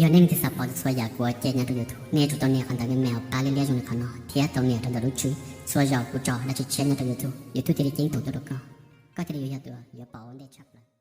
Yog nej leej twg xav pom txhua yam kuv ua ke nyob rau YouTube, nej yuav tsum tau nias qhov ntawv me me uas pab liab liab zoo li qhov no thiab tau nias rau ntawm lub tswb. Txhua zaus kuv tso dab tsi tshiab nyob rau YouTube, YouTube thiaj li ceeb toom tuaj rau koj, koj thiaj li yuav yog tus yuav pom ua ntej tshaj plaws.